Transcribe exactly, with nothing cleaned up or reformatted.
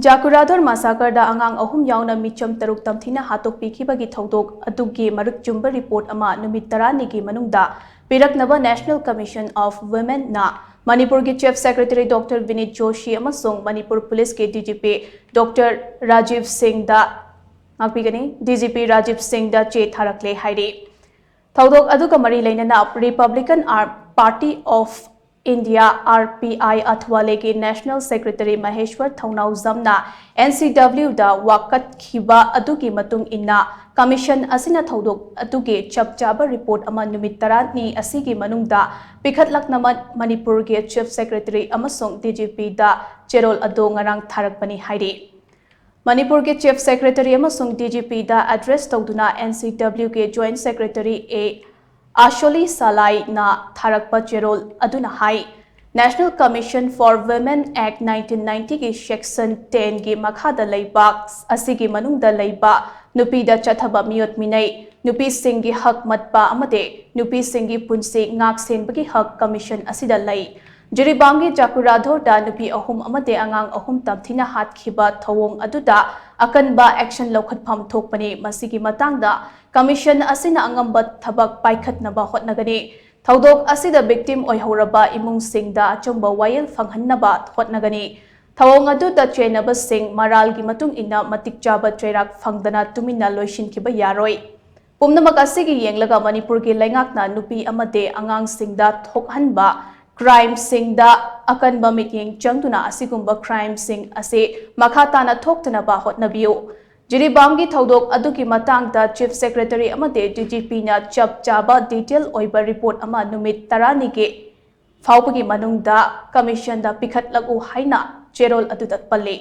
ꯖꯥꯀꯨꯔꯥꯙꯣꯔ ꯃꯥꯁꯥꯀꯔꯗ ꯑꯉꯥꯡ ꯑꯍꯨꯝ ꯌꯥꯎꯅ ꯃꯤꯆꯝ ꯇꯔꯨꯛ ꯇꯝꯊꯤꯅ ꯍꯥꯠꯇꯣꯛꯄꯤꯈꯤꯕꯒꯤ ꯊꯧꯗꯣꯛ ꯑꯗꯨꯒꯤ ꯃꯔꯤꯛ ꯆꯨꯝꯕ ꯔꯤꯄꯣꯔꯠ ꯑꯃ ꯅꯨꯃꯤꯠ ꯇꯔꯥꯅꯤꯒꯤ ꯃꯅꯨꯡꯗ ꯄꯤꯔꯛꯅꯕ National Commission of Womenꯅ ꯃꯅꯤꯄꯨꯔꯒꯤ Chief Secretary Doctor ꯕꯤꯅꯤꯠ ꯖꯣꯁꯤ ꯑꯃꯁꯨꯡ ꯃꯅꯤꯄꯨꯔ ꯄꯨꯂꯤꯁꯀꯤ DGP Doctor ꯔꯥꯖꯤꯕ ꯁꯤꯡꯗ ꯉꯥꯛꯄꯤꯒꯅꯤ꯫ DGP ꯔꯥꯖꯤꯕ ꯁꯤꯡꯗ ꯆꯦ ꯊꯥꯔꯛꯂꯦ ꯍꯥꯏꯔꯤ꯫ ꯊꯧꯗꯣꯛ ꯑꯗꯨꯒ ꯃꯔꯤ ꯂꯩꯅꯅ Republican Ar-, Party of India, RPI, ꯑꯊꯋꯥꯂꯦꯒꯤ National Secretary ꯃꯍꯦꯁ꯭ꯋꯔ ꯊꯧꯅꯥꯎꯖꯝꯅ NCWꯗ ꯋꯥꯀꯠꯈꯤꯕ ꯑꯗꯨꯒꯤ ꯃꯇꯨꯡ ꯏꯟꯅ, commission ꯑꯁꯤꯅ ꯊꯧꯗꯣꯛ ꯑꯗꯨꯒꯤ ꯆꯞ ꯆꯥꯕ ꯔꯤꯄꯣꯔꯠ ꯑꯃ ꯅꯨꯃꯤꯠ ꯇꯔꯥꯅꯤ ꯑꯁꯤꯒꯤ ꯃꯅꯨꯡꯗ ꯄꯤꯈꯠꯂꯛꯅꯕ ꯃꯅꯤꯄꯨꯔꯒꯤ Chief Secretary ꯑꯃꯁꯨꯡ DGPꯗ ꯆꯦꯔꯣꯜ ꯑꯗꯨ ꯉꯔꯥꯡ ꯊꯥꯔꯛꯄꯅꯤ ꯍꯥꯏꯔꯤ꯫ ꯃꯅꯤꯄꯨꯔꯒꯤ Chief Secretary ꯑꯃꯁꯨꯡ DGPꯗ address ꯇꯧꯗꯨꯅ NCWꯒꯤ Joint Secretary ꯑꯦ ꯑꯥꯁꯣꯂꯤ ꯁꯂꯥꯏꯅ ꯊꯥꯔꯛꯄ ꯆꯦꯔꯣꯜ ꯑꯗꯨꯅ ꯍꯥꯏ, National Commission for Women Act nineteen ninetyꯒꯤ Section tenꯒꯤ ꯃꯈꯥꯗ ꯂꯩꯕꯥꯛ ꯑꯁꯤꯒꯤ ꯃꯅꯨꯡꯗ ꯂꯩꯕ ꯅꯨꯄꯤꯗ ꯆꯠꯊꯕ ꯃꯤꯑꯣꯠ ꯃꯤꯅꯩ, ꯅꯨꯄꯤꯁꯤꯡꯒꯤ ꯍꯛ ꯃꯠꯄ ꯑꯃꯗꯤ ꯅꯨꯄꯤꯁꯤꯡꯒꯤ ꯄꯨꯟꯁꯤ ꯉꯥꯛ ꯁꯦꯟꯕꯒꯤ ꯍꯛ commission ꯑꯁꯤꯗ ꯂꯩ꯫ ꯖꯤꯔꯤꯕꯥꯝꯒꯤ ꯖꯥꯀꯨꯔꯥꯙꯣꯔꯗ ꯅꯨꯄꯤ ꯑꯍꯨꯝ ꯑꯃꯗꯤ ꯑꯉꯥꯡ ꯑꯍꯨꯝ ꯇꯝꯊꯤꯅ ꯍꯥꯠꯈꯤꯕ ꯊꯧꯑꯣꯡ ꯑꯗꯨꯗ ꯑꯀꯟꯕ action ꯂꯧꯈꯠꯐꯝ ꯊꯣꯛꯄꯅꯤ꯫ ꯃꯁꯤꯒꯤ ꯃꯇꯥꯡꯗ commission ꯑꯁꯤꯅ ꯑꯉꯝꯕ ꯊꯕꯛ ꯄꯥꯏꯈꯠꯅꯕ ꯍꯣꯠꯅꯒꯅꯤ꯫ ꯊꯧꯗꯣꯛ ꯑꯁꯤꯗ victim ꯑꯣꯏꯍꯧꯔꯕ ꯏꯃꯨꯡꯁꯤꯡꯗ ꯑꯆꯨꯝꯕ ꯋꯥꯌꯦꯜ ꯐꯪꯍꯟꯅꯕ ꯍꯣꯠꯅꯒꯅꯤ꯫ ꯊꯧꯑꯣꯡ ꯑꯗꯨꯗ ꯆꯦꯟꯅꯕꯁꯤꯡ ꯃꯔꯥꯜꯒꯤ ꯃꯇꯨꯡ ꯏꯟꯅ ꯃꯇꯤꯛ ꯆꯥꯕ ꯆꯩꯔꯥꯛ ꯐꯪꯗꯅ ꯇꯨꯃꯤꯟꯅ ꯂꯣꯏꯁꯤꯟꯈꯤꯕ ꯌꯥꯔꯣꯏ꯫ ꯄꯨꯝꯅꯃꯛ ꯑꯁꯤꯒꯤ ꯌꯦꯡꯂꯒ ꯃꯅꯤꯄꯨꯔꯒꯤ ꯂꯩꯉꯥꯛꯅ ꯅꯨꯄꯤ ꯑꯃꯗꯤ ꯑꯉꯥꯡꯁꯤꯡꯗ ꯊꯣꯛꯍꯟꯕ crimeꯁꯤꯡꯗ ꯑꯀꯟꯕ ꯃꯤꯠꯌꯦꯡ ꯆꯪꯗꯨꯅ ꯑꯁꯤꯒꯨꯝꯕ crimeꯁꯤꯡ ꯑꯁꯤ ꯃꯈꯥ ꯇꯥꯅ ꯊꯣꯛꯇꯅꯕ ꯍꯣꯠꯅꯕꯤꯌꯨ꯫ ꯖꯤꯔꯤꯕꯥꯝꯒꯤ ꯊꯧꯗꯣꯛ ꯑꯗꯨꯒꯤ ꯃꯇꯥꯡꯗ Chief Secretary ꯑꯃꯗꯤ DGPꯅ ꯆꯞ ꯆꯥꯕ detail ꯑꯣꯏꯕ report ꯑꯃ ꯅꯨꯃꯤꯠ ꯇꯔꯥꯅꯤꯒꯤ ꯐꯥꯎꯕꯒꯤ ꯃꯅꯨꯡꯗ commissionꯗ ꯄꯤꯈꯠꯂꯛꯎ ꯍꯥꯏꯅ ꯆꯦꯔꯣꯜ ꯑꯗꯨꯗ ꯄꯜꯂꯤ꯫